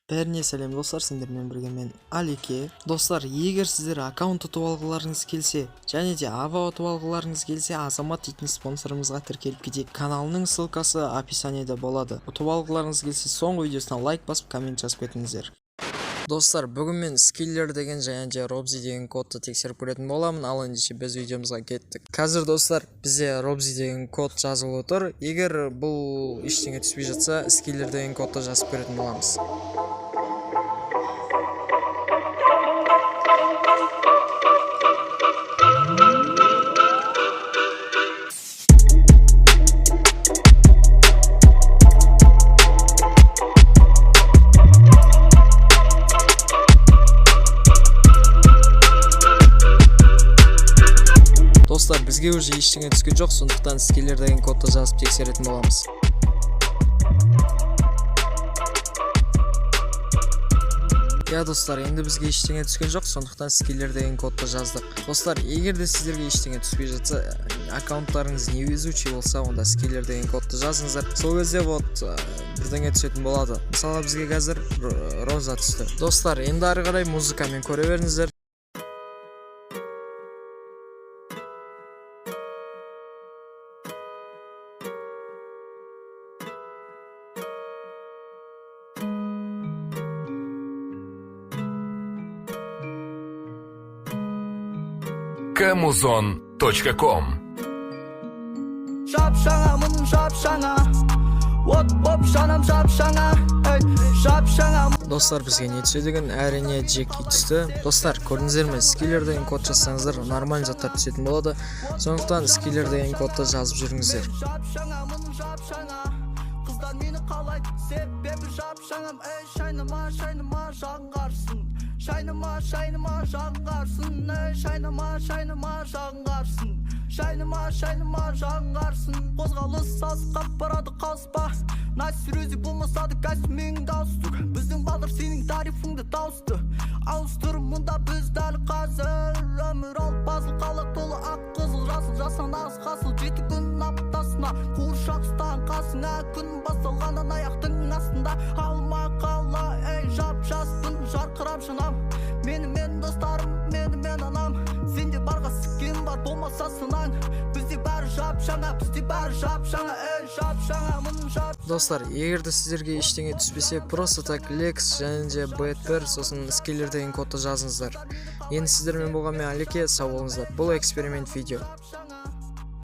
Бәріне сәлем, достар! Сендермен бірге мен, Алике. Достар, егер сіздер аккаунт ұтып алғыларыңыз келсе және де ава ұтып алғыларыңыз келсе, Азамат дейтін спонсорымызға тіркеліп кетейік. Каналының ссылкасы описаниеде болады. Ұтып алғыларыңыз келсе, соңғы видеосына лайк басып, коммент жазып кетіңіздер. Достар, бүгін мен скиллер деген және де Робзи деген кодты тексеріп көретін боламын. Ал ендеше біз видеомызға кеттік. Қазір, достар, бізде Робзи деген код жазылып отыр. Егер бұл ештеңе түспей жатса, скиллер деген кодты жазып көретін боламыз. Достар, бізге уже ештеңе түскен жоқ, сондықтан скиллер деген кодты жазып тексеретін боламыз. Иә, достар, енді бізге ештеңе түскен жоқ, сондықтан скиллер деген кодты жаздық. Достар, егер де сіздерге ештеңе түспей жатса, аккаунттарыңыз невезучий болса, онда скиллер деген кодты жазыңыздар. Сол кезде вот бірдеңе түсетін болады. Мысалы, бізге қазір роза түсті. Достар, енді ары қарай музыкамен көре беріңіздер. Камузон.ком. Жап жаңамын, жап жаңа от боп жанам, жап жаңа, ей, жап жаңа. Достар, бізге не түседі екен? Әрине, Джеки түсті. Достар, көрдіңіздер ме, скиллер деген код жазсаңыздар, нормальный заттар түсетін болады. Сондықтан скиллер деген кодты жазып жүріңіздер. Жап жаңамын, жап жаңа, қыздар мені қалайды, себебі жап жаңам, ей. Шайнама, шайнама, жағың қарсын, шайнама, шайнама, жағың қарсын, ей. Шайнама, шайнама, жағың қарсын, шайнама, шайнама, жағың қарсын. Қозғалыс сасқап барады, қалыспа. На серьезе болмаса да, костюмің галстук. Біздің балдар сенің тарифіңді тауысты ауыстыр. Мұнда біз дәл қазір өмір алып пазл, қала толы ақ, қызыл, жасыл, жасан, нағыз қасыл. 7 күн аптасына қуыршақ ұстаған қасыңа, күн басталғаннан аяқтың астында алма қала, ей. Жап жаспын, жарқырап жанам, менімен достарым, менімен анам. Сенде барға сіккен бар, болмаса сынаң. Бізде бәрі жап жаңа, бізде бәрі жап жаңа, ей. Жап жаңамын, жап Достар, егер де сіздерге ештеңе түспесе, просто так Лекс және де Бэт 1, сосын скиллер деген кодты жазыңыздар. Енді сіздермен болған мен, Алеке. Сау болыңыздар. Бұл эксперимент видео.